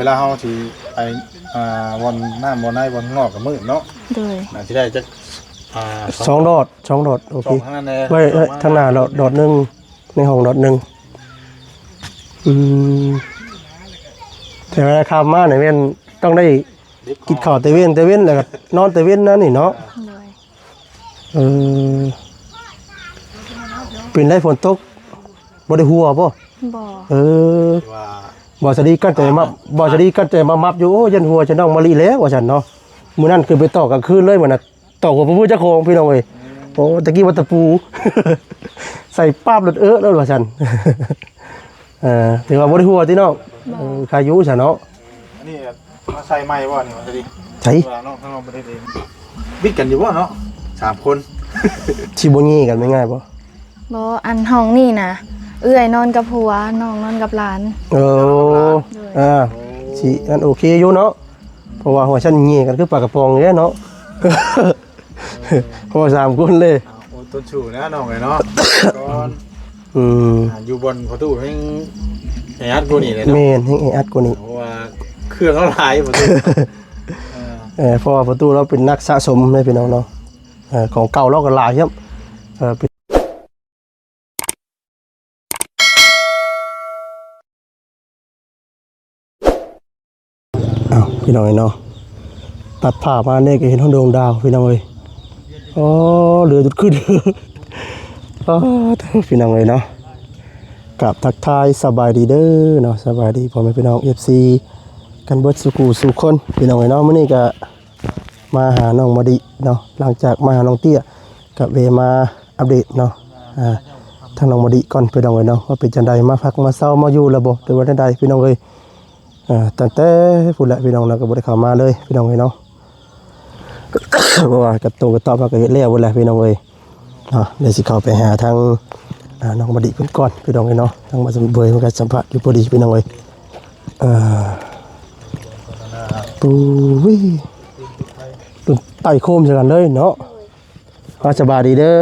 ເວລາເຮົາຊິໄປ ອ່າ ບ່ອນນ້ຳບ່ອນໃນບ່ອນງອກກໍມືດເນາະ. ໂດຍ ໜ້າຊິໄດ້ຈັກ ອ່າ ສອງດອດ ສອງດອດ ໂອເຄ ສອງທາງນັ້ນແດ່ ໄວ້ ສອງ ໄວ້ທາງໜ້າດອດ ດອດໜຶ່ງ ໃນຫ້ອງດອດໜຶ່ງ. ອືມ ແຕ່ເວລາຄ່ຳມານີ້ແມ່ນຕ້ອງໄດ້ກິນເຂົ້າແຕ່ເວັນ ແຕ່ເວັນ ແລ້ວກໍນອນແຕ່ເວັນນັ້ນນີ້ເນາະ. ໂດຍ ເອີ ເປັນໄດ້ຝົນຕົກ ບໍ່ໄດ້ຫົວບໍ່? ບໍ່ ເອີ ວ່າ ບໍ່ສະດີກັນແຕ່ມາ ບໍ່ສະດີກັນແຕ່ມາມັບຢູ່ ໂອ້ ຢ້ານຫົວຈະນ້ອງມະລິແລ້ວວ່າຊັ້ນເນາະ. ມື້ນັ້ນຄືໄປຕອກກາງຄືນເລີຍ ມື້ນັ້ນຕອກຫົວບໍ່ຮູ້ເຈົ້າຂອງ ພີ່ນ້ອງເອີຍ. ໂອ້ ຕະກີ້ວ່າຕະປູ ໃສ່ປາບໂລດເອີໂລດວ່າຊັ້ນ. ເອີ ຖືວ່າບໍ່ໄດ້ຫົວຕິນ້ອງ. ບໍ່ ເອີ ຄາຢູ່ຊະເນາະ. ອັນນີ້ມາໃສ່ໃໝ່ບໍ່ນີ້ ວ່າຊິດີ ໃສ່ ວ່ານ້ອງ ທາງນ້ອງບໍ່ໄດ້ເດ້ ບິດກັນຢູ່ບໍ່ເນາະ ສາມຄົນ ຊິບໍ່ແຍ່ກັນງ່າຍໆບໍ່? ບໍ່ ອັນຫ້ອງນີ້ນະ ເອື້ອຍນອນກັບຜົວ ນ້ອງນອນກັບຫຼານ. ເອີ ໂດຍ ອ່າ ຊິອັນໂອເຄຢູ່ເນາະ ເພາະວ່າຫົວຊັ້ນແຍ່ກັນຄືປາກະປ໋ອງນີ້ເນາະ. ເພາະວ່າສາມຄົນເລີຍ. ເອົາ ໂອ້ ຕົ້ນຊູ້ນະນ້ອງເອີຍເນາະ ກ່ອນ ອືມ ອ່າ ຢູ່ບ່ອນພໍ່ຕູ້ແຮ່ງແອອັດກວ່ານີ້ເລີຍເນາະ. ແມ່ນ ແຮ່ງແອອັດກວ່ານີ້ ເພາະວ່າເຄື່ອງເຮົາຫຼາຍພໍ່ຕູ້. ເອີ ເອີ ເພາະວ່າພໍ່ຕູ້ລາວເປັນນັກສະສົມເດ້ພີ່ນ້ອງເນາະ. ເອີ ຂອງເກົ່າລາວກໍຫຼາຍແຮງ ເອີ ເປັນ ອ້າວ ພີ່ນ້ອງເອີຍເນາະ ຕັດພາບມານີ້ກໍເຫັນຮອດດວງດາວ ພີ່ນ້ອງເອີຍ. ອໍ ເຫຼືອຈຸດຂຶ້ນ ອໍ ພີ່ນ້ອງເອີຍເນາະ ກາບທັກທາຍສະບາຍດີເດີເນາະ ສະບາຍດີພໍ່ແມ່ພີ່ນ້ອງ ເອັຟຊີ ກັນເບິດສູ່ຄູ່ສູ່ຄົນ ພີ່ນ້ອງເອີຍເນາະ. ມື້ນີ້ກໍມາຫານ້ອງມະລິເນາະ ຫຼັງຈາກມາຫານ້ອງເຕ້ຍ ກໍແວະມາອັບເດດເນາະ ອ່າ ທາງນ້ອງມະລິກ່ອນ ພີ່ນ້ອງເອີຍເນາະ ວ່າເປັນຈັ່ງໃດ ມາພັກມາເຊົາມາຢູ່ແລ້ວບໍ່ ຫຼືວ່າແນວໃດ ພີ່ນ້ອງເອີຍ. ອ່າ ຕັ້ງແຕ່ພຸ້ນແຫຼະພີ່ນ້ອງເນາະ ກໍບໍ່ໄດ້ເຂົ້າມາເລີຍພີ່ນ້ອງເອີຍເນາະ ເພາະວ່າກະຕົງກະຕອບເຮົາກໍເຮັດແລ້ວພຸ້ນແຫຼະພີ່ນ້ອງເອີຍເນາະ. ດຽວຊິເຂົ້າໄປຫາທາງ ອ່າ ນ້ອງມະລິເພິ່ນກ່ອນພີ່ນ້ອງເອີຍເນາະ ທາງບ້ານສຳເຜີຍເພິ່ນກໍສຳພາດຢູ່ພໍດີພີ່ນ້ອງເອີຍ. ອ່າ ປຸ້ຍ ໄຕ່ໂຄມໃສ່ກັນເລີຍເນາະ. ອ່າ ສະບາຍດີເດີ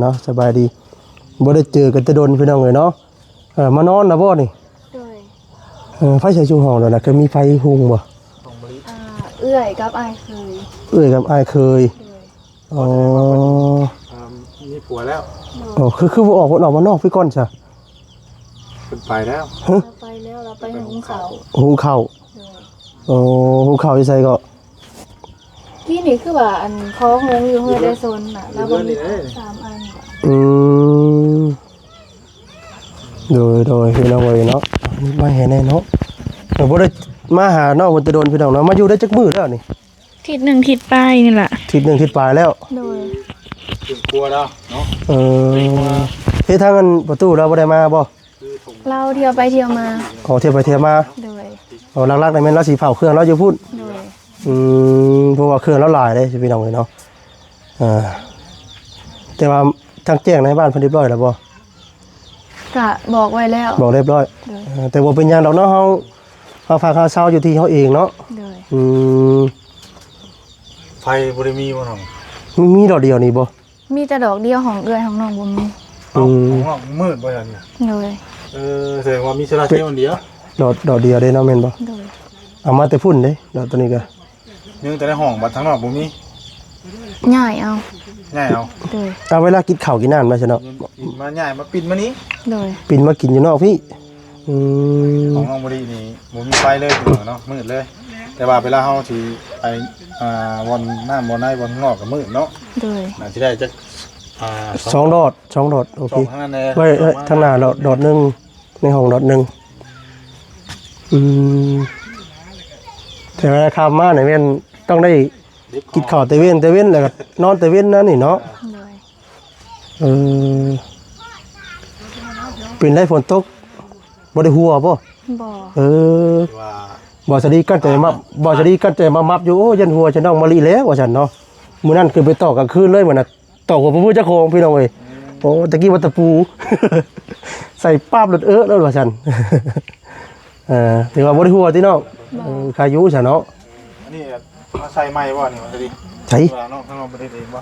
ເນາະ ສະບາຍດີ ບໍ່ໄດ້ເຈີກັນແຕ່ດົນພີ່ນ້ອງເອີຍເນາະ. ເອີ ມານອນນະບໍ່ນີ້? ໂດຍ ເອີ ໃຜໃສ່ຊຸງຫ້ອງແລ້ວນະ ຄືມີໃຜຮຸ່ງບໍ່? ອ່າ ເອື້ອຍກັບອ້າຍເຂີຍ ເອື້ອຍກັບອ້າຍເຂີຍ. ໂດຍ ອໍ ອ່າ ມີຜົວແລ້ວ. ໂດຍ ອໍ ຄື ຄືບໍ່ອອກ ເພິ່ນອອກມານອກພີ້ກ່ອນຊະ ເພິ່ນໄປແລ້ວ. ຮະ ລາວໄປແລ້ວ ລາວໄປຫຸງເຂົ້າ ຫຸງເຂົ້າ. ໂດຍ ອໍ ຫຸງເຂົ້າຢູ່ໃສເກາະ? ທີ່ນີ້ຄືວ່າອັນຂອງຫົງຢູ່ເຮືອນໄດ້ຊົນນະ ລາວບໍ່ມີສາມອັນ. ອືມ ໂດຍ ໂດຍ ພີ່ນ້ອງເອີຍເນາະ ມາເຫັນແນ່ເນາະ ເອີ ບໍ່ໄດ້ມາຫານ້ອງເພິ່ນແຕ່ດົນພີ່ນ້ອງເນາະ. ມາຢູ່ໄດ້ຈັກມື້ແລ້ວນີ້? ທິດໜຶ່ງທິດປາຍນີ້ລະ. ທິດໜຶ່ງທິດປາຍແລ້ວ. ໂດຍ ເປັນຄົວແລ້ວເນາະ. ເອີ ເຮັດທາງອັນປະຕູລາວບໍ່ໄດ້ມາບໍ່? ລາວທ່ຽວໄປທ່ຽວມາ. ອໍ ທ່ຽວໄປທ່ຽວມາ. ໂດຍ ອໍ ຫຼັກໆນີ້ແມ່ນລາວຊິເຝົ້າເຄື່ອງລາວຢູ່ພຸ້ນ. ໂດຍ ອືມ ເພາະວ່າເຄື່ອງລາວຫຼາຍເດ້ພີ່ນ້ອງເອີຍເນາະ. ອ່າ ແຕ່ວ່າທາງແຈ້ງໃນບ້ານເພິ່ນຮຽບຮ້ອຍແລ້ວບໍ່? ກະບອກໄວ້ແລ້ວ. ບອກຮຽບຮ້ອຍ. ໂດຍ ເອີ ແຕ່ບໍ່ເປັນຫຍັງດອກເນາະ ເຮົາ ເຮົາພັກເຮົາເຊົາຢູ່ທີ່ເຮົາເອງເນາະ. ໂດຍ ອືມ ໄຟບໍ່ໄດ້ມີບໍ່ນ້ອງ? ມີ ມີດອກດຽວນີ້ບໍ່? ມີແຕ່ດອກດຽວ ຫ້ອງເອື້ອຍຫ້ອງນ້ອງບໍ່ມີ. ເອົ້າ ອືມ ຫ້ອງນ້ອງມືດບໍ່ຊັ້ນ? ໂດຍ ເອີ ແສດງວ່າມີໂຊລາເຊວອັນດຽວ. ດອກ ດອກດຽວເດ້ເນາະ ແມ່ນບໍ່? ໂດຍ ເອົາມາແຕ່ພຸ້ນເດ້ ດອກໂຕນີ້ກະ ຍັງແຕ່ໃນຫ້ອງ ບັດທາງນອກບໍ່ມີ. ຍ້າຍເອົາ ຍ້າຍເອົາ. ໂດຍ ເອົາ ເວລາກິນເຂົ້າກິນນ້ຳມາຊັ້ນເນາະ ມາ ຍ້າຍມາປິ່ນມານີ້. ໂດຍ ປິ່ນມາກິນຢູ່ນອກພີ້. ອືມ ຂອງນ້ອງມະລິນີ້ບໍ່ມີໄຟເລີຍພີ່ນ້ອງເນາະ ມືດເລີຍ. ແຕ່ວ່າເວລາເຮົາຊິໄປ ອ່າ ບ່ອນນ້ຳບ່ອນໃນບ່ອນງອກກໍມືດເນາະ. ໂດຍ ໜ້າຊິໄດ້ຈັກ ອ່າ ສອງດອດ ສອງດອດ ໂອເຄ ສອງທາງນັ້ນແດ່ ໄວ້ ໄວ້ທາງໜ້າດອດໜຶ່ງ ໃນຫ້ອງດອດໜຶ່ງ. ອືມ ແຕ່ວ່າຄ່ຳມານີ້ແມ່ນຕ້ອງໄດ້ກິນເຂົ້າແຕ່ເວັນ ແຕ່ເວັນ ແລ້ວກໍນອນແຕ່ເວັນນັ້ນນີ້ເນາະ. ໂດຍ ເອີ ເປັນໄດ້ຝົນຕົກ ບໍ່ໄດ້ຫົວບໍ່? ບໍ່ ເອີ ບໍ່ສະດີກັນແຕ່ມາ ບໍ່ສະດີກັນແຕ່ມາມັບຢູ່ ໂອ້ ຢ້ານຫົວຈະນ້ອງມະລິແລ້ວວ່າຊັ້ນເນາະ. ມື້ນັ້ນຄືໄປຕອກກາງຄືນເລີຍ ມື້ນັ້ນຕອກຫົວບໍ່ຮູ້ເຈົ້າຂອງ ພີ່ນ້ອງເອີຍ. ໂອ້ ຕະກີ້ວ່າຕະປູ ໃສ່ປາບໂລດເອີໂລດວ່າຊັ້ນ. ເອີ ຖືວ່າບໍ່ໄດ້ຫົວຕິນ້ອງ. ບໍ່ ເອີ ຄາຢູ່ຊະເນາະ. ອັນນີ້ມາໃສ່ໃໝ່ບໍ່ນີ້ ວ່າຊິດີ ໃສ່ ວ່ານ້ອງ ທາງນ້ອງບໍ່ໄດ້ເດ້ບໍ່?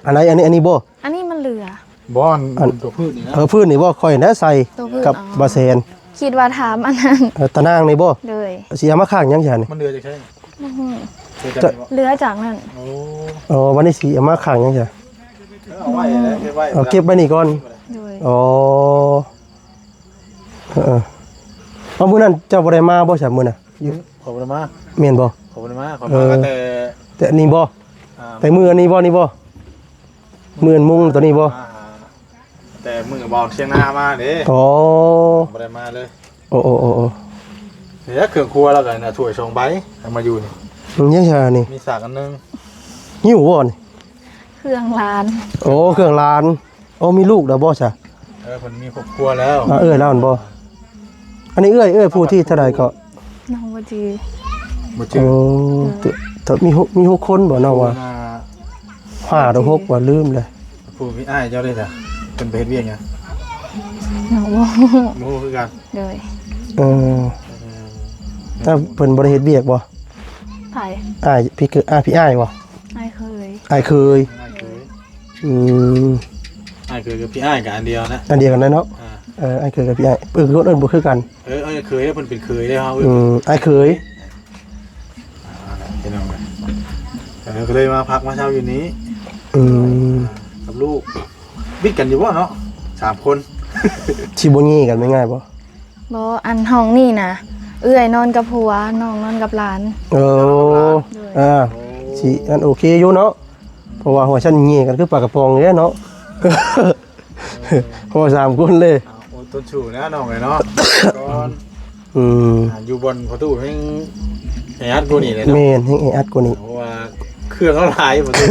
ອັນໃດ ອັນນີ້ ອັນນີ້ບໍ່? ອັນນີ້ມັນເຫຼືອ ບໍ່ ອັນ ອັນຕົວພືດນີ້ນະ. ເອີ ພືດນີ້ບໍ່? ຂ້ອຍນະໃສ່ ຕົວພືດ ກັບ ອໍ ບ່າວແສນ ຄິດວ່າຖາມອັນນັ້ນ ເອີ ຕານາງນີ້ບໍ່? ໂດຍ. ຊິເອົາມາຂ້າງຫຍັງຊະນີ້? ມັນເຫຼືອຈາກໃສ? ບໍ່ຮູ້ ເຫຼືອຈາກນີ້ບໍ່? ເຫຼືອຈາກນັ້ນ. ໂອ້ ອໍ ບັດນີ້ຊິເອົາມາຂ້າງຫຍັງຊະ? ເອີ ເອົາໄວ້ແຫຼະ ເກັບໄວ້ ເອົາເກັບໄວ້ນີ້ກ່ອນ. ໂດຍ. ອໍ ເອີໆ ເອົາ ມື້ນັ້ນເຈົ້າບໍ່ໄດ້ມາບໍ່ຊະ ມື້ນັ້ນ? ຢູ່ ຂ້ອຍບໍ່ໄດ້ມາ. ແມ່ນບໍ່? ຂ້ອຍບໍ່ໄດ້ມາ ຂ້ອຍມາ ເອີ ກໍແຕ່ ແຕ່ນີ້ບໍ່? ອ່າ ແຕ່ມື້ອັນນີ້ບໍ່? ນີ້ບໍ່? ມື້ອັນມຸງຕົວນີ້ບໍ່? ອ່າ ແຕ່ມື້ບ່າວທຽງນາມາເດ້. ອໍ ບໍ່ໄດ້ມາເລີຍ. ໂອ້ໆໆໆ ເດ ເຄື່ອງຄົວລາວກໍນະ ຖ້ວຍສອງໃບເອົາມາຢູ່ນີ້. ມັນຍັງຊະນີ້? ມີສາກອັນໜຶ່ງ. ຫິ້ວບໍ່ນີ້? ເຄື່ອງຫຼານ. ໂອ້ ເຄື່ອງຫຼານ. ໂອ້ ມີລູກແລ້ວບໍ່ຊະ? ເອີ ເພິ່ນມີຄອບຄົວແລ້ວ. ອ່າ ເອື້ອຍລາວຫັ້ນບໍ່? ອັນນີ້ເອື້ອຍ ເອື້ອຍຜູ້ທີເທົ່າໃດເກາະ? ນ້ອງບໍ່ຈື່. ບໍ່ຈື່. ໂອ້ ເອີ ແຕ່ມີຫົກ ມີຫົກຄົນບໍ່ນ້ອງວ່າ? ຫ້າຫຼືຫົກວ່າ ລືມແລ້ວ. ຜູ້ມີອ້າຍເຈົ້າເດ້ຊະ ເພິ່ນໄປເຮັດວຽກຫຍັງ? ນ້ອງບໍ່ຮູ້. ບໍ່ຮູ້ຄືກັນ. ໂດຍ. ເອີ ເອີ ແລ້ວເພິ່ນບໍ່ໄດ້ເຮັດວຽກບໍ່? ໃຜ? ອ້າຍ ພີ່ເກີ ອ້າຍ ພີ່ອ້າຍບໍ່? ອ້າຍເຂີຍ. ອ້າຍເຂີຍ. ອ້າຍເຂີຍ. ອືມ ອ້າຍເຂີຍກັບພີ່ອ້າຍກໍອັນດຽວນະ ອັນດຽວກັນນະເນາະ. ອ່າ ເອີ ອ້າຍເຂີຍກັບພີ່ອ້າຍ ເອີ ເອີ້ນ ເອີ້ນບໍ່ຄືກັນ. ເອີ ອ້າຍເຂີຍເພິ່ນເປັນເຂີຍເດ້ເຮົາ. ອືມ ອ້າຍເຂີຍ. ອ່າ ພີ່ນ້ອງເອີຍ ເອີ ກໍເລີຍມາພັກມາເຊົາຢູ່ນີ້. ອືມ ກັບລູກ ບິດກັນຢູ່ບໍ່ເນາະ ສາມຄົນ ຊິບໍ່ແຍ່ກັນງ່າຍໆບໍ່? ບໍ່ ອັນຫ້ອງນີ້ນະ ເອື້ອຍນອນກັບຜົວ ນ້ອງນອນກັບຫຼານ. ໂອ້ ໂດຍ. ອ່າ ຊິອັນໂອເຄຢູ່ເນາະ ເພາະວ່າຫົວຊັ້ນແຍ່ກັນຄືປາກະປ໋ອງເດ້ເນາະ ເພາະວ່າສາມຄົນເລີຍ. ອ່າ ໂອ້ ຕົ້ນຊູ້ນະນ້ອງເອີຍເນາະ ກ່ອນ. ອືມ ອ່າ ຢູ່ບ່ອນພໍ່ຕູ້ແຮ່ງແອອັດກວ່ານີ້ແຫຼະເນາະ. ແມ່ນ ແຮ່ງແອອັດກວ່ານີ້ ເພາະວ່າເຄື່ອງລາວຫຼາຍພໍ່ຕູ້.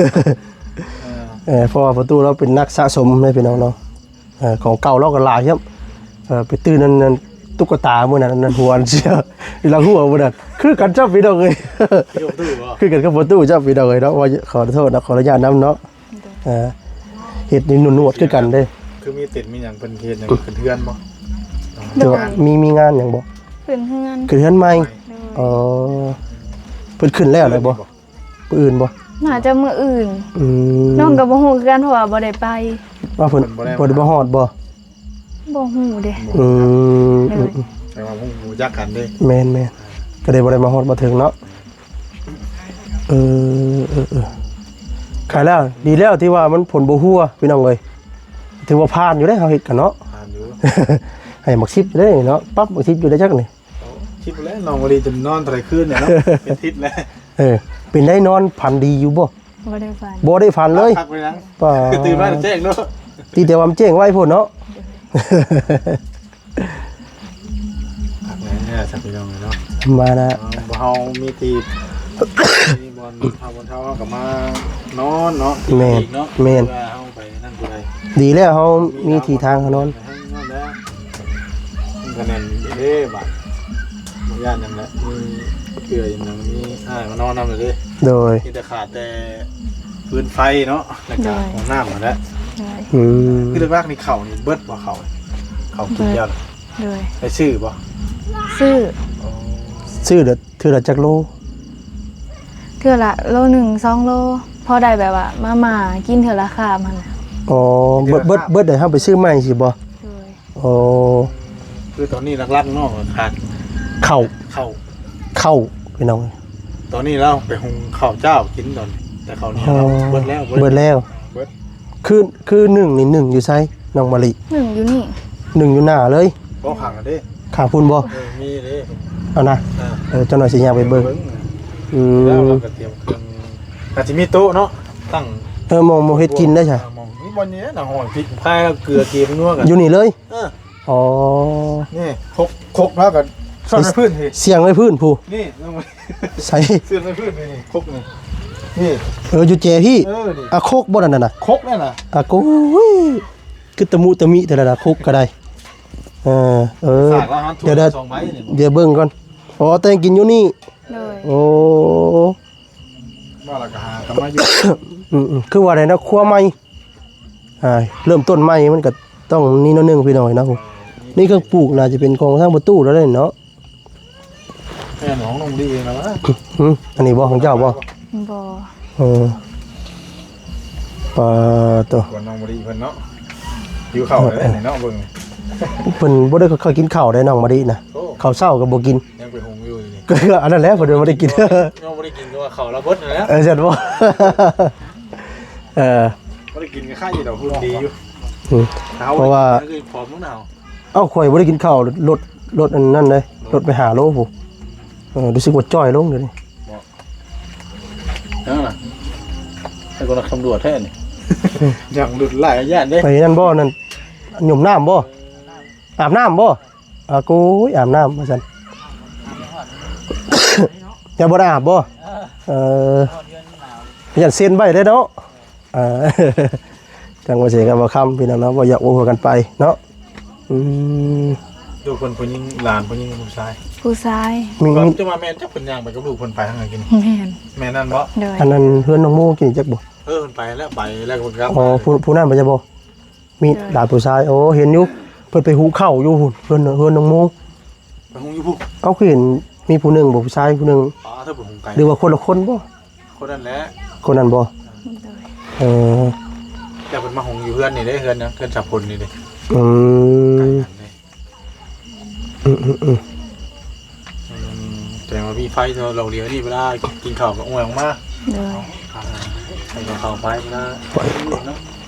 ເອີ ເອີ ເພາະວ່າພໍ່ຕູ້ລາວເປັນນັກສະສົມເດ້ພີ່ນ້ອງເນາະ. ເອີ ຂອງເກົ່າລາວກໍຫຼາຍແຮງ. ເອີ ໄປຕື່ນນັ້ນ ນັ້ນຕຸກກະຕາມື້ນັ້ນ ນັ້ນຫົວອັນເສຍ ລາວຫົວມື້ນັ້ນ ຄືກັນຈ້ຳພີ່ນ້ອງເອີຍ ຄືກັນກັບພໍ່ຕູ້ຈ້ຳພີ່ນ້ອງເອີຍເນາະ. ວ່າຂໍໂທດນະ ຂໍອະນຸຍາດນຳເນາະ. ເອີ ເຮັດນີ້ໜວດໆຄືກັນເດ້. ຄືມີເຕັນມີຫຍັງ ເພິ່ນເຮັດຫຍັງ ຂຶ້ນເຮືອນບໍ່? ໂດຍ. ມີ ມີງານຫຍັງບໍ່? ຂຶ້ນເຮືອນ. ຂຶ້ນເຮືອນໃໝ່. ໂດຍ. ອໍ ເພິ່ນຂຶ້ນແລ້ວແລ້ວບໍ່? ມື້ອື່ນບໍ່? ໜ້າຈະມື້ອື່ນ. ອືມ ນ້ອງກໍບໍ່ຮູ້ຄືກັນ ເພາະວ່າບໍ່ໄດ້ໄປ. ວ່າເພິ່ນ ເພິ່ນບໍ່ໄດ້ ບໍ່ໄດ້ມາຮອດບໍ່? ບໍ່ຮູ້ເດ້. ອືມ ໂດຍ. ອືມ ແຕ່ວ່າຮູ້ ຮູ້ຈັກກັນເດ້. ແມ່ນໆ ກໍໄດ້ບໍ່ໄດ້ມາຮອດມາເຖິງເນາະ. ເອີ ເອີ ເອີ ຂາຍແລ້ວ ດີແລ້ວທີ່ວ່າມັນຝົນບໍ່ຫົວພີ່ນ້ອງເອີຍ ຖືວ່າຜ່ານຢູ່ເດ້ ເຮົາເຮັດກັນເນາະ. ຜ່ານຢູ່ ໃຫ້ໝາກສິບຢູ່ເດ້ເນາະ ປັບໝາກສິບຢູ່ໄດ້ຈັກນີ້. ໂອ້ ຄິດແລ້ວ ນ້ອງມະລິຈະນອນເທົ່າໃດຄືນນີ້ເນາະ ເປັນທິດແລ້ວ. ເອີ ເປັນໄດ ນອນຝັນດີຢູ່ບໍ່? ບໍ່ໄດ້ຝັນ. ບໍ່ໄດ້ຝັນເລີຍ. ຄັກໄປຫຍັງ? ປ້າ ຕື່ນມາແຈ້ງເນາະ. ຕິແຕ່ວ່າມັນແຈ້ງໄວໂພດເນາະ. ຄັກແລ້ວ ຊັ້ນພີ່ນ້ອງເນາະ ມານະ ເຮົາມີທີ່ ມີບ່ອນພັກບ່ອນເຊົາ ເຮົາກໍມານອນເນາະ. ແມ່ນ ເນາະ ແມ່ນ ເພື່ອເຮົາ ໄປນັ້ນຜູ້ໃດ ດີແລ້ວເຮົາມີທີ່ທາງເຮົານອນ. ນອນແລ້ວ ມັນກໍແໜ້ນເດ້ບາດ ບໍ່ຢ້ານຫຍັງແຫຼະ ມີເກືອອີ່ຫຍັງ ມີອ້າຍມານອນນຳແລ້ວເດ້. ໂດຍ. ມີແຕ່ຂາດແຕ່ຟືນໄຟເນາະ ແລ້ວກໍ ໂດຍ ຫ້ອງນ້ຳຫັ້ນແຫຼະ. ໂດຍ. ອືມ ຄືຫຼັກໆນີ້ເຂົ້ານີ້ເບິດບໍ່ ເຂົ້າ ເຂົ້າກິນແລ້ວນະ? ໂດຍ. ໄດ້ຊື້ບໍ່? ຊື້. ອໍ ຊື້ເທື່ອລະຈັກໂລ? ເທື່ອລະໂລໜຶ່ງ ສອງໂລ ພໍໄດ້ແບບວ່າມາມ່າກິນເທື່ອລະຄາບຫັ້ນນະ. ອໍ ເທື່ອລະຄາບ ເບິດ ເບິດ ເບິດໄດ້ເຮົາໄປຊື້ໃໝ່ຊີ້ບໍ່? ໂດຍ. ອໍ ຄືຕອນນີ້ຫຼັກໆເນາະ ຂາດເຂົ້າ ເຂົ້າ ເຂົ້າພີ່ນ້ອງ. ຕອນນີ້ລາວໄປຫຸງເຂົ້າເຈົ້າກິນຕອນນີ້ ແຕ່ເຂົ້າໜຽວ ອໍ ເບິດແລ້ວ ເບິດແລ້ວ ເບິດ. ຄື ຄືໜຶ້ງນີ້ ໜຶ້ງຢູ່ໃສນ້ອງມະລິ? ໜຶ້ງຢູ່ນີ້ ໜຶ້ງຢູ່ໜ້າເລີຍ. ບໍ່ຂັງເດ້ ຂ້າງພຸ້ນບໍ່? ເອີ ມີເດ້. ເອົານະ ເອີ ເອີ ຈັກໜ້ອຍຊິຍ່າງໄປເບິ່ງ. ອືມ ແລ້ວເຮົາກໍຕຽມເຄື່ອງ ອາດຈະມີໂຕະເນາະ ຕັ້ງ ເອີ ໝ່ອງ ໝ່ອງເຮັດກິນໄດ້ຊະ. ເອີ ໝ່ອງນີ້ ບ່ອນນີ້ນະ ຫ້ອຍພິກ ພາຍ ເກືອ ເກມ ນົວກັນ ຢູ່ນີ້ເລີຍ. ເອີ ອໍ ນີ້ຄົກ ຄົກແລ້ວກໍຊ່ອນໄວ້ພື້ນພີ້ ສ່ຽງໄວ້ພື້ນພຸ້ນ. ນີ້ ໃສ່ ສ່ຽງໄວ້ພື້ນພີ້ ນີ້ຄົກນີ້ ນີ້ ເອີ ຢູ່ແຈພີ້. ເອີ ນີ້ ອ່ະ ຄົກບໍ່ນັ້ນນະ? ຄົກນັ້ນນະ. ອ່ະ ໂອ້ຍ ຄືຕະມຸຕະມິແຕ່ລະນະ ຄົກກໍໄດ້. ເອີ ເອີ ດຽວ ດຽວເບິ່ງກ່ອນ. ອໍ ແຕ່ງກິນຢູ່ນີ້. ໂດຍ. ໂອ້ ວ່າແລ້ວກໍຫາກັນມາຢູ່ ອືມໆ ຄືວ່າໄດ້ເນາະ ຄົວໃໝ່. ອ່າ ເລີ່ມຕົ້ນໃໝ່ມັນກໍຕ້ອງນີ້ໜ້ອຍໜຶ່ງພີ່ນ້ອງເນາະ. ນີ້ເຄື່ອງປູກໜ້າຈະເປັນຂອງທາງພໍ່ຕູ້ແລ້ວເດ້ເນາະ. ແມ່ນຂອງນ້ອງດີເອງແລ້ວວະ? ຫື? ອັນນີ້ບໍ່ ຂອງເຈົ້າບໍ່? ບໍ່. ເອີ ປາໂຕ ກວນນ້ອງມະລິເພິ່ນເນາະ ຫິວເຂົ້າແລ້ວນີ້ເນາະ ເບິ່ງ ເພິ່ນບໍ່ໄດ້ຄ່ອຍກິນເຂົ້າໄດ໋ ນ້ອງມະລິນະ. ໂອ້ ເຂົ້າເຊົ້າກໍບໍ່ກິນ ຍັງໄປຫຸງຢູ່ນີ້. ກໍອັນນັ້ນແຫຼະ ເພິ່ນບໍ່ໄດ້ກິນ ຍັງບໍ່ໄດ້ກິນ ກໍວ່າເຂົ້າລາວເບິດນັ້ນແຫຼະ ເອີ ຊັ້ນບໍ່? ເອີ ບໍ່ໄດ້ກິນກໍໄຄຢູ່ດອກ ຫຸ່ນດີຢູ່. ອືມ ເຮົາ ເພາະວ່າ ຄືຜອມລົງນະເຮົາ. ເອົ້າ ຂ້ອຍບໍ່ໄດ້ກິນເຂົ້າ ລົດ ລົດອັນນັ້ນເດ້ ລົດໄປຫ້າໂລພຸ້ນ. ເອີ ຮູ້ສຶກວ່າຈ່ອຍລົງດຽວນີ້. ບໍ່ ຍັງນະ ໃຫ້ຄົນຕຳຫຼວດແທ້ນີ້ ຍັງຫຼຸດຫຼາຍຢ້ານເດ້. ໄປນັ້ນບໍ່ ນັ້ນ ຫຍຸ່ມນ້ຳບໍ່? ອາບນ້ຳບໍ່? ອາ ໂກຍ ອາບນ້ຳວ່າຊັ້ນ ຢ່າບໍ່ໄດ້ອາບບໍ່? ເອີ ຢ້ານເຊັນໄວ້ເດ້ເນາະ. ເອີ ທາງບໍ່ເສຍກັບບໍ່ຄຳ ພີ່ນ້ອງເນາະ ບໍ່ຢາກເວົ້າຫົວກັນໄປເນາະ. ອືມ ລູກເພິ່ນຜູ້ຍິງ ຫຼານຜູ້ຍິງ ຜູ້ຊາຍ? ຜູ້ຊາຍ. ມີ ມີ ຈະວ່າແມ່ນຈັກເພິ່ນຍ່າງໄປກັບລູກເພິ່ນໄປທາງໃດກິນ? ແມ່ນ ແມ່ນນັ້ນບໍ່? ໂດຍ ອັນນັ້ນເຮືອນນ້ອງໂມກິນຈັກບໍ່? ເອີ ເພິ່ນໄປແລ້ວ ໄປແລ້ວກໍກັບ. ອໍ ຜູ້ ຜູ້ນັ້ນບໍ່ໃຊ່ບໍ່? ມີຫຼານຜູ້ຊາຍ. ໂອ້ ເຫັນຢູ່ ເພິ່ນໄປຫຸງເຂົ້າຢູ່ພຸ້ນ ເຮືອນ ເຮືອນນ້ອງໂມ ໄປຫຸງຢູ່ພຸ້ນ. ເອົ້າ ຄືເຫັນມີຜູ້ໜຶ່ງບໍ່ ຜູ້ຊາຍຜູ້ໜຶ່ງ? ອໍ ເທິງໄປຫຸງໄກ ຫຼືວ່າຄົນລະຄົນບໍ່? ຄົນນັ້ນແຫຼະ ຄົນນັ້ນບໍ່? ໂດຍ ເອີ ແຕ່ເພິ່ນມາຫຸງຢູ່ເຮືອນນີ້ເດ້ ເຮືອນຫຍັງ ເຮືອນສາພົນນີ້ເດ້. ອືມ ໄກກັນເດ້. ອືມໆໆ ອືມ ແຕ່ວ່າມີໄຟເທົ່າເຫຼົ່າດຽວນີ້ ເວລາກິນເຂົ້າກໍອວຍອອກມາ. ໂດຍ ອ່າ ໃຫ້ເຂົ້າໄຟເວລາ ໄຟ ເນາະ.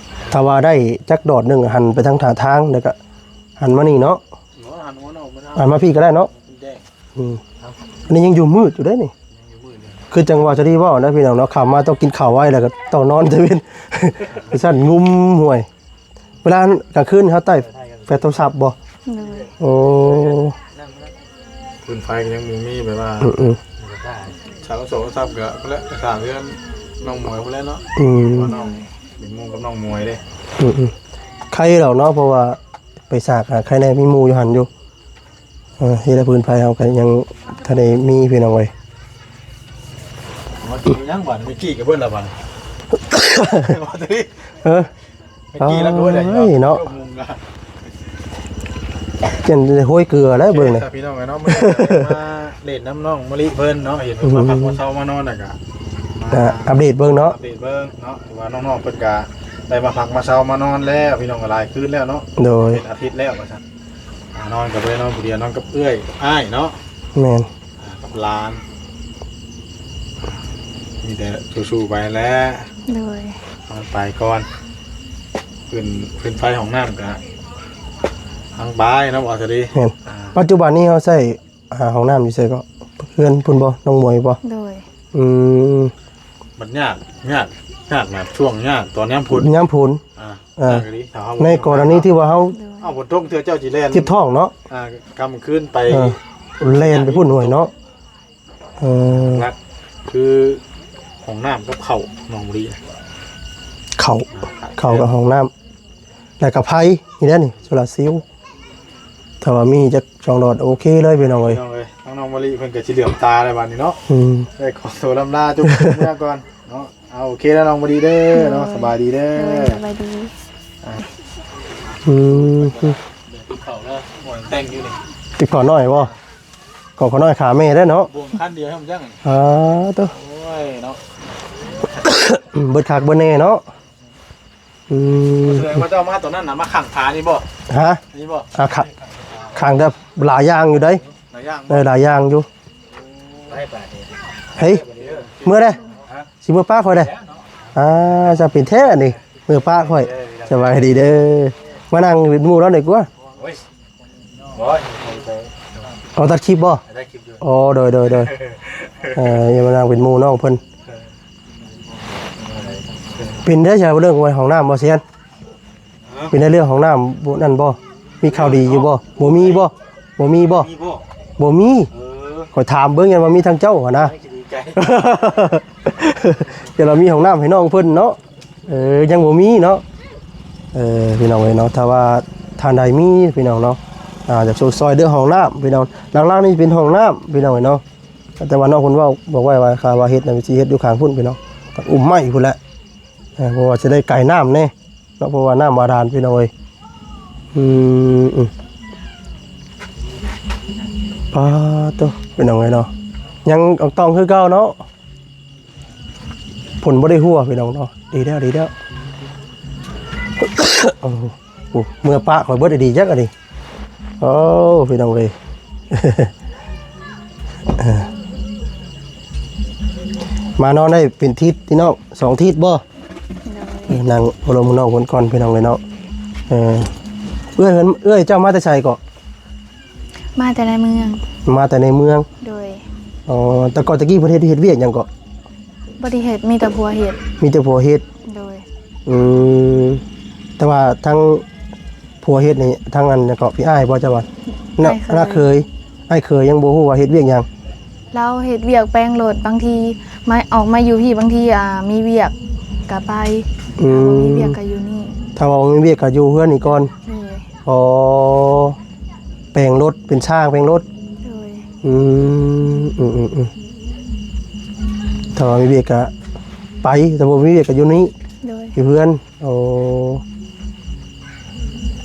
ຖ້າວ່າໄດ້ຈັກດອດໜຶ່ງ ຫັນໄປທາງທ່າທາງ ແລ້ວກໍຫັນມານີ້ເນາະ. ບໍ່ ຫັນຫົວນອກມາ ຫັນມາພີ້ກໍໄດ້ເນາະ. ມັນແຈ້ງ ອືມ ອັນນີ້ຍັງຢູ່ມືດຢູ່ເດ້ນີ້. ຄືຈັງວ່າຈະໄດ້ເວົ້ານະພີ່ນ້ອງເນາະ ຄ່ຳມາຕ້ອງກິນເຂົ້າໄວ ແລ້ວກໍຕ້ອງນອນແຕ່ເວັນ ຊັ້ນງຸ້ມຫ້ວຍ. ເວລາກາງຄືນເຮົາໃຕ້ແຟນໂທລະສັບບໍ່? ໂດຍ ໂອ້ ຟືນໄຟກໍຍັງບໍ່ມີ ແບບວ່າ ອືມໆ ເຊົ່າໂທລະສັບກໍພຸ້ນແຫຼະ ສາເຮືອນນ້ອງໝວຍພຸ້ນແຫຼະເນາະ. ອືມ ວ່ານ້ອງເປັນໝູ່ກັບນ້ອງໝວຍເດ້. ອືມໆ ໄຄດອກເນາະ ເພາະວ່າ ໄປສາກຫາໄຄແດ່ ມີໝູ່ຢູ່ຫັ້ນຢູ່. ເອີ ເຮັດໃຫ້ພື້ນໄຟເຮົາກໍຍັງທັນໄດ້ມີ ພີ່ນ້ອງເອີຍ. ມາກິນຫຍັງບາດນີ້? ມີກີ້ກັບເບິດລະບາດນີ້. ເອີ ມີກີ້ແລ້ວກໍເບິດແລ້ວເນາະ. ເປັນໂຮຍເກືອແລ້ວເບິ່ງນີ້ ພີ່ນ້ອງເອີຍເນາະ. ມາຫຼິ້ນນຳນ້ອງມະລິເພິ່ນເນາະ ເຫັນເພິ່ນມາພັກມາເຊົາມານອນ ແລ້ວກໍມາອັບເດດເບິ່ງເນາະ ອັບເດດເບິ່ງເນາະ ວ່ານ້ອງໆເພິ່ນກໍ ໄດ້ມາພັກມາເຊົາມານອນແລ້ວ ພີ່ນ້ອງ ກໍຫຼາຍຄືນແລ້ວເນາະ. ໂດຍ ເປັນອາທິດແລ້ວວ່າຊັ້ນ. ອ່າ ນອນກໍບໍ່ໄດ້ນອນຜູ້ດຽວ ນອນກັບເອື້ອຍກັບອ້າຍເນາະ. ແມ່ນ ອ່າ ກັບຫຼານ ມີແຕ່ສູ້ໆໄປແຫຼະ. ໂດຍ ນອນໄປກ່ອນ. ຂຶ້ນ ຂຶ້ນໄຟຫ້ອງນ້ຳກໍທາງບາຍເນາະ ບໍ່ສະດີ. ແມ່ນ ອ່າ ປັດຈຸບັນນີ້ເຮົາໃຊ້ ອ່າ ຫ້ອງນ້ຳຢູ່ໃສເກາະ? ເຮືອນພຸ້ນບໍ່? ນ້ອງມວຍບໍ່? ໂດຍ ອືມ ມັນຍາກ ຍາກ ຍາກນະ ຊ່ວງຍາກຕອນຍາມຝົນ ຍາມຝົນ. ອ່າ ເອີ ຍາກອີ່ຫຼີ ຖ້າເຮົາ ໃນກໍລະນີທີ່ວ່າເຮົາ ໂດຍ ເອົາຝົນຕົກເທື່ອເຈົ້າຊິແລ່ນ ເຈັບທ້ອງເນາະ. ອ່າ ກາງຄືນໄປ ເອີ ແລ່ນໄປພຸ້ນຫ້ວຍເນາະ. ເອີ ຫຼັກຄືຫ້ອງນ້ຳກັບເຂົ້າ ນ້ອງມະລິ ເຂົ້າ ອ່າ ເຂົ້າກັບຫ້ອງນ້ຳ ແລ້ວກໍໄຟນີ້ແຫຼະນີ້ ໂຊລາເຊວ ຖ້າວ່າມີຈັກສອງຫຼອດ ໂອເຄເລີຍ ພີ່ນ້ອງເອີຍ. ພີ່ນ້ອງເອີຍ ທາງນ້ອງມະລິເພິ່ນກໍຊິເຫຼືອມຕາແລ້ວບາດນີ້ເນາະ. ອືມ ໄດ້ຂໍໂຕລ່ຳລາຈຸກເມືອກ່ອນເນາະ. ເອົາ ໂອເຄແລ້ວ ນ້ອງມະລິເດີເນາະ. ໂດຍ ສະບາຍດີເດີ. ໂດຍ ສະບາຍດີ. ອ່າ ອືມ ຕິບເຂົ້າແລ້ວ ໝວຍແຕ່ງຢູ່ນີ້ ຕິບເຂົ້ານ້ອຍບໍ່? ກໍເຂົ້ານ້ອຍຂາແມ່ໄດ້ເນາະ ບ່ວງຄັນດຽວໃຫ້ມັນຈັ່ງ. ອ່າ ໂຕ ໂອ້ຍເນາະ ເບິດຄັກເບິດແນ່ເນາະ. ອືມ ສະແດງວ່າເຈົ້າມາຕອນນັ້ນນະ ມາຂັງຜານີ້ບໍ່? ຮະ? ນີ້ບໍ່? ອ່າ ຂັງ ຂັງແຕ່ຫຼາຍຢ່າງຢູ່ເດ້. ຫຼາຍຢ່າງ ເອີ ຫຼາຍຢ່າງຢູ່. ເຮີ້ຍ ເມືອເດ້ ຊິເມືອປະຂ້ອຍເດ້. ອ່າ ຈະເປັນແທ້ນີ້ ເມືອປະຂ້ອຍ. ສະບາຍດີເດີ ມານັ່ງເປັນໝູ່ລາວໜ້ອຍກວ່າ. ໂອ້ຍ ບໍ່ ເອົາຕັດຄລິບບໍ່? ຕັດຄລິບຢູ່. ອໍ ໂດຍ ໂດຍ ໂດຍ. ເອີ ຢ່າມານັ່ງເປັນໝູ່ນ້ອງເພິ່ນ. ເປັນໄດ້ຊະເລື່ອງຫ້ອງນ້ຳບໍ່ຊຽນ? ເປັນໄດ້ເລື່ອງຫ້ອງນ້ຳບໍ່ ນັ້ນບໍ່? ມີຂ່າວດີຢູ່ບໍ່? ບໍ່ມີບໍ່? ບໍ່ມີບໍ່? ມີບໍ່? ບໍ່ມີ. ເອີ ຂ້ອຍຖາມເບິ່ງ ຢ້ານວ່າມີທາງເຈົ້າຫັ້ນນະ. ຈະດີໃຈ ຢ້ານວ່າມີຫ້ອງນ້ຳໃຫ້ນ້ອງເພິ່ນເນາະ. ເອີ ຍັງບໍ່ມີເນາະ. ເອີ ພີ່ນ້ອງເອີຍເນາະ ຖ້າວ່າທ່ານໃດມີ ພີ່ນ້ອງເນາະ ອ່າ ຢາກຊ່ວຍ ຊ່ອຍເລື່ອງຫ້ອງນ້ຳ ພີ່ນ້ອງ ຫຼັງໆນີ້ເປັນຫ້ອງນ້ຳ ພີ່ນ້ອງເອີຍເນາະ. ແຕ່ວ່ານ້ອງເພິ່ນເວົ້າ ບອກໄວ້ວ່າ ຖ້າວ່າເຮັດນະ ຊິເຮັດຢູ່ຂ້າງພຸ້ນ ພີ່ນ້ອງ ຕັດອຸ້ມໄມ້ພຸ້ນແຫຼະ. ເອີ ເພາະວ່າຊິໄດ້ໄກນ້ຳແດ່ເນາະ ເພາະວ່ານ້ຳບາດານ ພີ່ນ້ອງເອີຍ. ອືມ ອືມ ປາໂຕ ພີ່ນ້ອງເອີຍເນາະ ຍັງອອງຕອງຄືເກົ່າເນາະ. ຝົນບໍ່ໄດ້ຫົວ ພີ່ນ້ອງເນາະ. ດີແລ້ວ ດີແລ້ວ. ໂອ້ໂຫ ເມືອປະຂ້ອຍເບິດ ດີຈັກອັນນີ້. ໂອ້ ພີ່ນ້ອງເອີຍ ມານອນໄດ້ເປັນທິດພີ່ນ້ອງ ສອງທິດບໍ່? ໂດຍ ເອີ ນັ່ງໂອ້ລົມນ້ອງເພິ່ນກ່ອນພີ່ນ້ອງເອີຍເນາະ. ເອີ ເອື້ອຍເພິ່ນ ເອື້ອຍເຈົ້າມາແຕ່ໃສເກາະ? ມາແຕ່ໃນເມືອງ ມາແຕ່ໃນເມືອງ. ໂດຍ ອໍ ແຕ່ກ່ອນແຕ່ກີ້ເພິ່ນເຮັດ ເຮັດວຽກຫຍັງເກາະ? ບໍ່ໄດ້ເຮັດ ມີແຕ່ຜົວເຮັດ. ມີແຕ່ຜົວເຮັດ. ໂດຍ ອືມ ແຕ່ວ່າທັງຜົວເຮັດນີ້ ທັງອັນຫຍັງເກາະ ພີ່ອ້າຍບໍ່ ເຈົ້າວ່າ ນ້າ ອ້າຍເຂີຍ ນ້າເຂີຍ ອ້າຍເຂີຍຍັງບໍ່ຮູ້ວ່າເຮັດວຽກຫຍັງ? ລາວເຮັດວຽກແປງລົດ ບາງທີມາ ອອກມາຢູ່ພີ້ ບາງທີ ອ່າ ມີວຽກກະໄປ. ອືມ ຖ້າບໍ່ມີວຽກກະຢູ່ນີ້ ຖ້າວ່າບໍ່ມີວຽກກະຢູ່ເຮືອນນີ້ກ່ອນ. ໂດຍ ອໍ ແປງລົດ ເປັນຊ່າງແປງລົດ. ໂດຍ ອືມ ອືມ ອືມ ອືມ ຖ້າວ່າມີວຽກກະໄປ ຖ້າບໍ່ມີວຽກກະຢູ່ນີ້. ໂດຍ ຢູ່ເຮືອນ. ໂອ້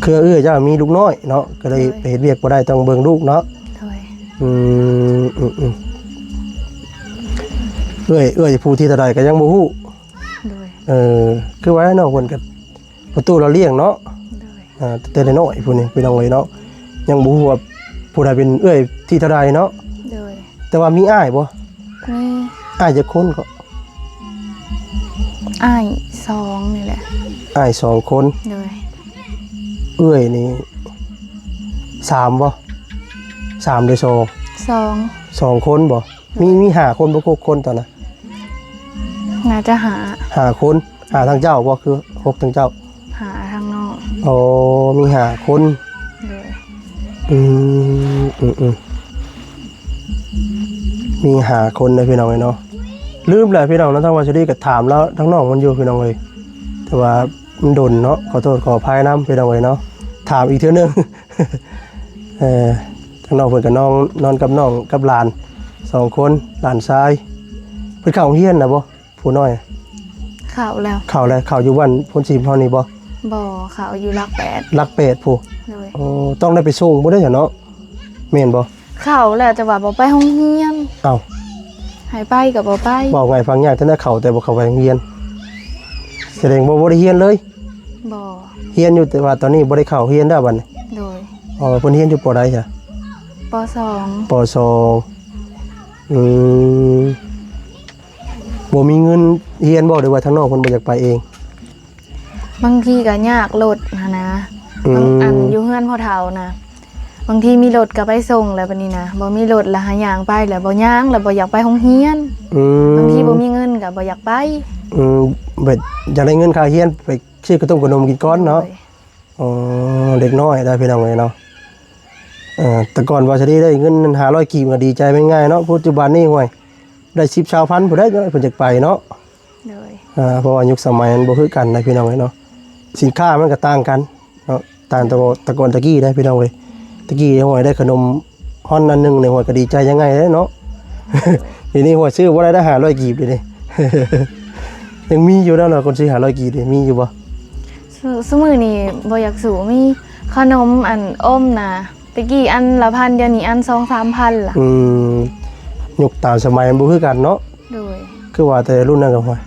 ຄືເອື້ອຍເຈົ້າມີລູກນ້ອຍເນາະ ກໍເລີຍ ໂດຍ ໄປເຮັດວຽກບໍ່ໄດ້ ຕ້ອງເບິ່ງລູກເນາະ. ໂດຍ ອືມ ອືມ ອືມ ເອື້ອຍ ເອື້ອຍຜູ້ທີເທົ່າໃດກໍຍັງບໍ່ຮູ້. ໂດຍ ເອີ ຄືວ່ານ້ອງເພິ່ນກໍ ປະຕູລາວລ້ຽງເນາະ. ໂດຍ ອ່າ ແຕ່ນ້ອຍໆພຸ້ນນີ້ ພີ່ນ້ອງເອີຍເນາະ ຍັງບໍ່ຮູ້ວ່າຜູ້ໃດເປັນເອື້ອຍທີເທົ່າໃດເນາະ. ໂດຍ ແຕ່ວ່າມີອ້າຍບໍ່? ມີ ອ້າຍຈັກຄົນເກາະ? ອ້າຍສອງນີ້ແຫຼະ ອ້າຍສອງຄົນ. ໂດຍ ເອື້ອຍນີ້ສາມບໍ່? ສາມ ຫຼື ສອງ? ສອງ ສອງຄົນບໍ່? ມີ ມີຫ້າຄົນບໍ່? ຫົກຄົນຕອນນັ້ນ ໜ້າຈະຫ້າ ຫ້າຄົນ. ຫ້າທາງເຈົ້າບໍ່ ຄືຫົກທາງເຈົ້າ? ຫ້າທາງນ້ອງ. ໂອ້ ມີຫ້າຄົນ. ໂດຍ ອືມ ອືມ ອືມ ມີຫ້າຄົນເດ້ພີ່ນ້ອງເອີຍເນາະ. ລືມແລ້ວພີ່ນ້ອງເນາະ ທາງວ່າຊິໄດ້ກໍຖາມລາວ ທາງນ້ອງມັນຢູ່ພີ່ນ້ອງເອີຍ ແຕ່ວ່າມັນດົນເນາະ ຂໍໂທດຂໍອະໄພນຳພີ່ນ້ອງເອີຍເນາະ. ຖາມອີກເທື່ອໜຶ່ງ ເອີ ທາງນ້ອງເພິ່ນກໍນອນ ນອນກັບນ້ອງກັບຫຼານສອງຄົນ ຫຼານຊາຍ. ເພິ່ນເຂົ້າໂຮງຮຽນແລ້ວບໍ່ ຜູ້ນ້ອຍ? ເຂົ້າແລ້ວ ເຂົ້າແລ້ວ. ເຂົ້າຢູ່ບ້ານໂພນສີເຮົານີ້ບໍ່? ບໍ່ ເຂົ້າຢູ່ຫຼັກແປດ ຫຼັກແປດພຸ້ນ. ໂດຍ ໂອ້ ຕ້ອງໄດ້ໄປສົ່ງພຸ້ນເດ້ເນາະ ແມ່ນບໍ່? ເຂົ້າແລ້ວ ແຕ່ວ່າບໍ່ໄປໂຮງຮຽນ. ເອົ້າ ໃຫ້ໄປກໍບໍ່ໄປ. ເວົ້າງ່າຍຟັງຍາກ ແຕ່ນະ ເຂົ້າແຕ່ບໍ່ເຂົ້າໄປໂຮງຮຽນ ສະແດງວ່າບໍ່ໄດ້ຮຽນເລີຍ. ບໍ່ ຮຽນຢູ່ ແຕ່ວ່າຕອນນີ້ບໍ່ໄດ້ເຂົ້າຮຽນແລ້ວບັດນີ້. ໂດຍ ອໍ ເພິ່ນຮຽນຢູ່ ປໍ ໃດຊະ? ປໍ ສອງ. ປໍ ສອງ. ອືມ ບໍ່ມີເງິນຮຽນບໍ່ ຫຼືວ່າທາງນ້ອງເພິ່ນບໍ່ຢາກໄປເອງ? ບາງທີກໍຍາກລົດຫັ້ນນະ. ອືມ ບາງອັນຢູ່ເຮືອນພໍ່ເຖົ້ານະ ບາງທີມີລົດກໍໄປສົ່ງແລ້ວ ບັດນີ້ນະ ບໍ່ມີລົດແລ້ວຫາຍ່າງໄປແລ້ວ ບໍ່ຍ່າງແລ້ວ ບໍ່ຢາກໄປໂຮງຮຽນ. ອືມ ບາງທີບໍ່ມີເງິນກໍບໍ່ຢາກໄປ. ອືມ ແບບຢາກໄດ້ເງິນຄ່າຮຽນ ໄປຊື້ຂະໜົມຂະໜົມກິນກ່ອນເນາະ. ໂດຍ ອໍ ເດັກນ້ອຍໄດ໋ພີ່ນ້ອງເອີຍເນາະ. ເອີ ແຕ່ກ່ອນວ່າຊິໄດ້ເງິນຫ້າຮ້ອຍກີບກໍດີໃຈແມ່ນງ່າຍເນາະ ປັດຈຸບັນນີ້ ໂອ້ຍ ໄດ້ສິບ ຊາວພັນ ຜູ້ໃດເນາະ ເພິ່ນຢາກໄປເນາະ. ໂດຍ ເອີ ເພາະວ່າຍຸກສະໄໝມັນບໍ່ຄືກັນໄດ໋ພີ່ນ້ອງເອີຍເນາະ ສິນຄ້າມັນກໍຕ່າງກັນເນາະ ຕ່າງແຕ່ ແຕ່ກ່ອນແຕ່ກີ້ໄດ໋ພີ່ນ້ອງເອີຍ. ແຕ່ກີ້ ໂອ້ຍ ໄດ້ຂະໜົມ ຮອດອັນໜຶ່ງນີ້ ໂອ້ຍ ກໍດີໃຈຍັງໄງເດ້ເນາະ. ດຽວນີ້ ໂອ້ຍ ຊື້ບໍ່ໄດ້ ໄດ້ຫ້າຮ້ອຍກີບດຽວນີ້. ຍັງມີຢູ່ແລ້ວເນາະ ຄົນຊື້ຫ້າຮ້ອຍກີບນີ້ ມີຢູ່ບໍ່? ຊຸ ຊຸມື້ນີ້ບໍ່ຢາກສູ້ ມີຂະໜົມອັນອົມນະ ແຕ່ກີ້ອັນລະພັນ ດຽວນີ້ອັນສອງສາມພັນລະ. ອືມ ຍຸກຕາມສະໄໝມັນບໍ່ຄືກັນເນາະ. ໂດຍ ຄືວ່າແຕ່ລຸ້ນນັ້ນກໍ ໂອ້ຍ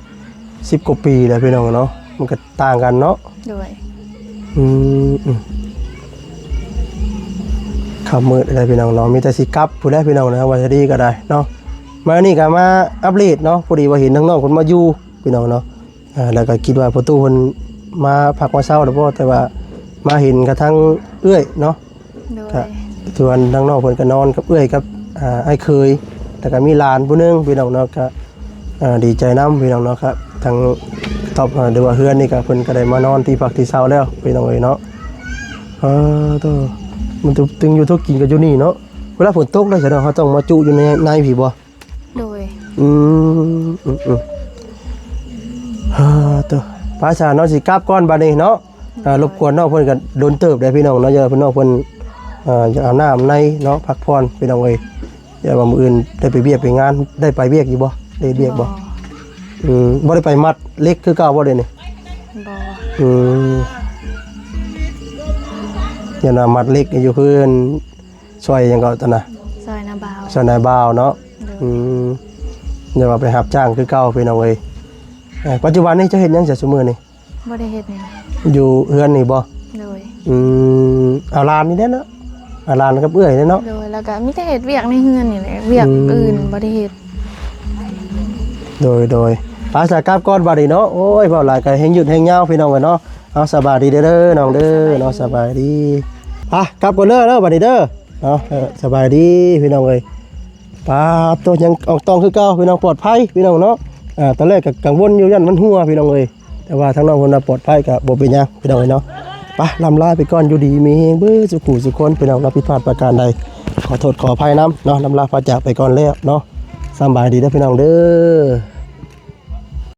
ສິບກວ່າປີແລ້ວພີ່ນ້ອງເນາະ ມັນກໍຕ່າງກັນເນາະ. ໂດຍ ອືມ ອືມ ຄ່ຳມືດແລ້ວພີ່ນ້ອງເນາະ ມີແຕ່ຊິກັບພຸ້ນແຫຼະພີ່ນ້ອງເນາະ ວ່າຈະດີກໍໄດ້ເນາະ. ມານີ້ກໍມາອັບເດດເນາະ ພໍດີວ່າເຫັນທາງນ້ອງເພິ່ນມາຢູ່ພີ່ນ້ອງເນາະ ອ່າ ແລ້ວກໍຄິດວ່າພໍ່ຕູ້ເພິ່ນມາພັກມາເຊົາແລ້ວບໍ່ ແຕ່ວ່າມາເຫັນກະທັງເອື້ອຍເນາະ. ໂດຍ ກະ ສ່ວນທາງນ້ອງເພິ່ນກະນອນກັບເອື້ອຍກັບ ອ່າ ອ້າຍເຂີຍ ແລ້ວກະມີຫຼານຜູ້ໜຶ່ງພີ່ນ້ອງເນາະ ກະ ອ່າ ດີໃຈນຳພີ່ນ້ອງເນາະ. ກະທາງຕອບ ອ່າ ຫຼືວ່າເຮືອນນີ້ກະເພິ່ນກະໄດ້ມານອນທີ່ພັກທີ່ເຊົາແລ້ວພີ່ນ້ອງເອີຍເນາະ. ເອີ ໂຕ ມັນຕຶງຢູ່ທຸກກິນກະຢູ່ນີ້ເນາະ. ເວລາຝົນຕົກແລ້ວຊັ້ນເນາະ ເຮົາຕ້ອງມາຈຸຢູ່ໃນ ໃນພີ້ບໍ່? ໂດຍ ອືມ ອືມ ອືມ ເອີ ໂຕ ໄປຊະ ນ້ອງຊິກັບກ່ອນບັດນີ້ເນາະ. ໂດຍ ອ່າ ລົບກວນນ້ອງເພິ່ນກໍດົນເຕີບເດ້ພີ່ນ້ອງເນາະ ຢ່າເພິ່ນ ນ້ອງເພິ່ນ ອ່າ ຢາກອາບນ້ຳໃນເນາະ ພັກຜ່ອນພີ່ນ້ອງເອີຍ. ຢ່າວ່າມື້ອື່ນໄດ້ໄປວຽກໄປງານ ໄດ້ໄປວຽກຢູ່ບໍ່? ໄດ້ເຮັດວຽກບໍ່? ບໍ່ ອືມ ບໍ່ໄດ້ໄປມັດເຫຼັກຄືເກົ່າບໍ່ດຽວນີ້? ບໍ່ ອືມ ຢ້ານວ່າມັດເຫຼັກຢູ່ເຮືອນ ຊອຍຫຍັງເກາະຕອນນະ? ຊອຍນາບ່າວ ຊອຍນາບ່າວເນາະ. ໂດຍ ອືມ ຢ່າວ່າໄປຮັບຈ້າງຄືເກົ່າພີ່ນ້ອງເອີຍ. ເອີ ປັດຈຸບັນນີ້ເຈົ້າເຮັດຫຍັງຊະຊຸມື້ນີ້? ບໍ່ໄດ້ເຮັດຫຍັງ ຢູ່ເຮືອນນີ້ບໍ່? ໂດຍ ອືມ ເອົາຫຼານນີ້ແຫຼະເນາະ. ອ່າ ຫຼານກັບເອື້ອຍເດ້ເນາະ. ໂດຍ ແລ້ວກໍມີແຕ່ເຮັດວຽກໃນເຮືອນນີ້ແຫຼະ ວຽກ ອືມ ອື່ນບໍ່ໄດ້ເຮັດ. ໂດຍ ໂດຍ ໄປສາກັບກ່ອນບາດນີ້ເນາະ. ໂອ້ຍ ເວົ້າຫຼາຍກໍແຮງຍືດແຮງຍາວ ພີ່ນ້ອງເອີຍເນາະ. ເອົາ ສະບາຍດີເດີນ້ອງເດີເນາະ ສະບາຍດີ. ໄປກັບກ່ອນເດີ ເດີບາດນີ້ເດີເນາະ. ເອີ ສະບາຍດີພີ່ນ້ອງເອີຍ. ປາດໂຕ ຍັງອອງຕອງຄືເກົ່າພີ່ນ້ອງ ປອດໄພພີ່ນ້ອງເນາະ. ອ່າ ຕອນແລກກໍກັງວົນຢູ່ ຢ້ານມັນຮົ່ວພີ່ນ້ອງເອີຍ ແຕ່ວ່າທາງນ້ອງເພິ່ນວ່າປອດໄພ ກໍບໍ່ເປັນຫຍັງພີ່ນ້ອງເອີຍເນາະ. ໄປ ລ່ຳລາໄປກ່ອນ ຢູ່ດີມີແຮງເບິດສູ່ຜູ້ສູ່ຄົນພີ່ນ້ອງເນາະ. ຜິດພາດປະການໃດ ຂໍໂທດຂໍອະໄພນຳເນາະ. ລ່ຳລາພາຈາກໄປກ່ອນແລ້ວເນາະ. ສຳບາຍດີເດີພີ່ນ້ອງເດີ.